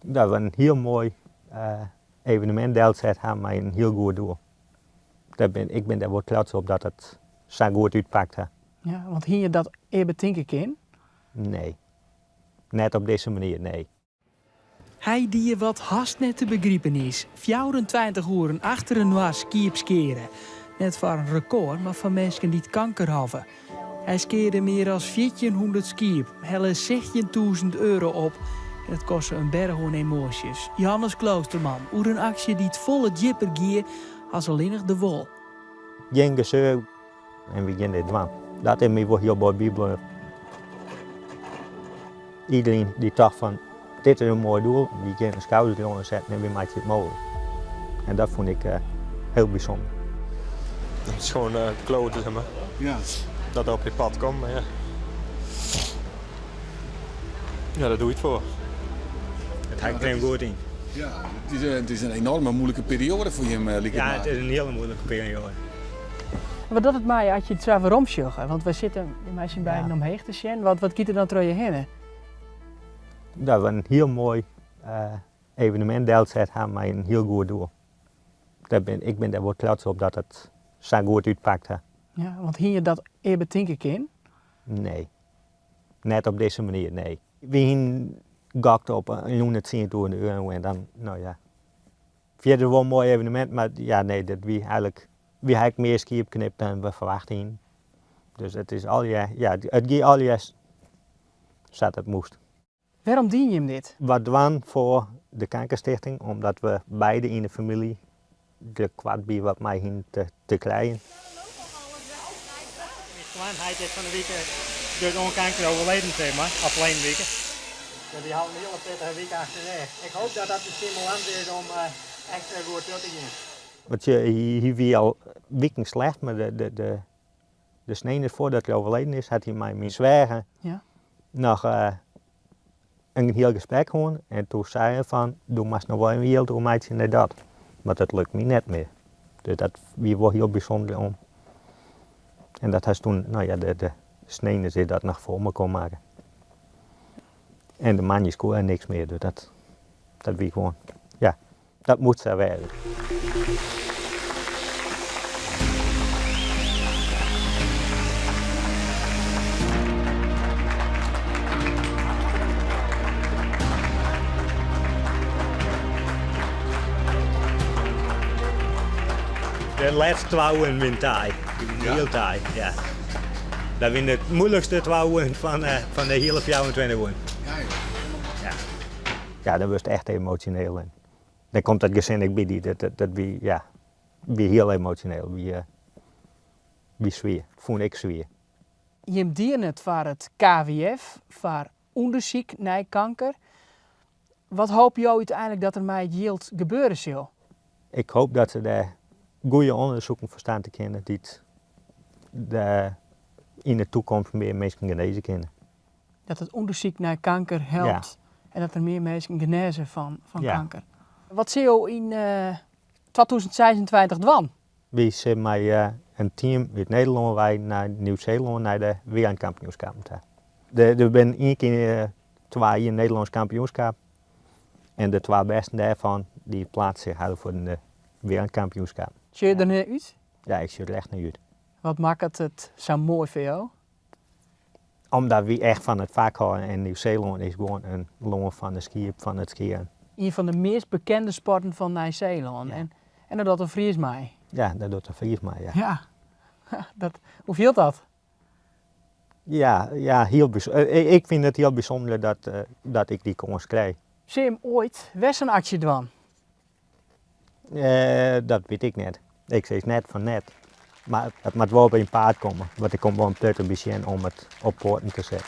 Dat we in hiel moai evenemint delset ha mei in hiel goed doel. Dêr bin, ik bin dêr wol trots op dat it sa goed útpakt ha. Ja, want hie je dat ea betinke kin? Nee. Net op dizze manier, nee. Hy die wat hast net te begripen is, 24 oeren achterinoar skiep skeare. Net foar in rekôr, mar foar minsken dy't kanker hawwe. Hy skearde mear as 1400 skiep, helle 16.000 euro op en it koste in berch oan emoasjes. Johannes Kloosterman oer in aksje dy't folle djipper gie as allinnich de wol. Gjin geseur en wy gean dit dwaan. Dat is my wol hiel bot bybleaun. Iedereen dy't tocht fan dit is in moai doel, wy gean in skouder derûnder setten en wy meitsje it mooglik. En dat fûn ik hiel bysûnder. Het is gewoon kloten, zeg maar. Ja. Dat er op je pad komt, maar ja. Ja, daar doe je het voor. It hat der goed yn. Ja, it is in enorme moeilike perioade foar jim, liket Ja, my. it is in hiele muoilike perioade. Wat docht it mei as je it sa werom sjogge? Want wy sitte mei syn beiden omheech te sjen. Wat giet der dan troch je hinne? Dat we in hiel moai evenemint delset ha mei in hiel goed doel. Dêr bin, ik bin dêr wol trots op dat it sa goed útpakt ha. Ja, want hie je dat ea betinke kin? Nee. Net op dizze manier, nee. Wy hienen gokt op in 110.000 euro en dan, no ja. Fierder wol in moai evenemint, mar ja, nee, dat wie eigenlik, wy ha ek mear skiep knipt dan we ferwachte hienen. Dus it is allegear, ja, it gie allegear sa't it moast. Wêrom diene jim dit? Wat dwaan foar de Kankerstichting, omdat we beide yn de famylje der koartby wat mei hienen te krijen. Myn skoanheit is fan de wike dus oan kanker overleden, zeg maar, of ferleden wike. Dus dy hat in hiele pittige wike achter de rêch. Ik hoop dat dat de stimulans is om ekstra goed troch te gean. Want hy wie al wiken slecht, mar de snein foardat hy overleden is, hat hy mei myn sweager noch in hiel gesprek hân en toen sei er fan, do moatst noch wol even jild oermeitsje nei dat, want dat lukt my net mear. Dus dat wie wol hiel bysûnder om. En dat hast toen, no ja, de snein is dat noch foar mekoar makke. En de moandeis koe er niks mear, dus dat wie gewoan, ja, dat moast sa wêze. De lêste twa oeren wienen taai. Hiel taai, ja. Dat wienen de muoilikste twa oeren fan de hiele 24 oeren. Ja. Ja, dan wurdst echt emosjoneel. En dan komt dat gesin ek by dy, dat wie, ja, wie hiel emosjoneel, wie, wie swier, fûn ik swier. Jim diene it foar it KWF, foar ûndersyk nei kanker. Wat hoopje jo úteinlik dat der mei it jild gebeure sil? Ik hoop dat se dêr goede ûndersiken foar starte kinne dy't yn de toekomst mear minsken genêze kinne. Dat it ûndersyk nei kanker helpt en dat der mear minsken genêze fan kanker. Wat sil jo yn 2026 dwaan? Wy sille mei in team út Nederlân wei nei Nieuw-Seelân nei de wereldkampioenskappen ta. Der binne ien kear twa jier Nederlânsk kampioenskap en de twa bêsten dêrfan dy pleatse sich foar de wereldkampioenskap. Sjoch je der nei út? Ja, ik sjoch der echt nei út. Wat makket it sa moai foar jo? Omdat wy echt fan it fak hâlde en Nieuw-Seelân is gewoan in lân fan de skiep, fan it skearen. Ien fan de meast bekende sporten fan Nij-Seelân. En dat docht in Fries mei. Ja, dat docht in Fries mei, ja. Ja. Dat, hoe fielt dat? Ja, ja, hiel bysûnder. Ik fyn it hiel bysûnder dat ik dy kâns krij. Sil jim oait wer sa'n aksje dwaan? Dat wit ik net. Ik sis net fan net. Mar it moat wol op myn paad komme, want der komt wol in protte by sjen om it op poaten te setten.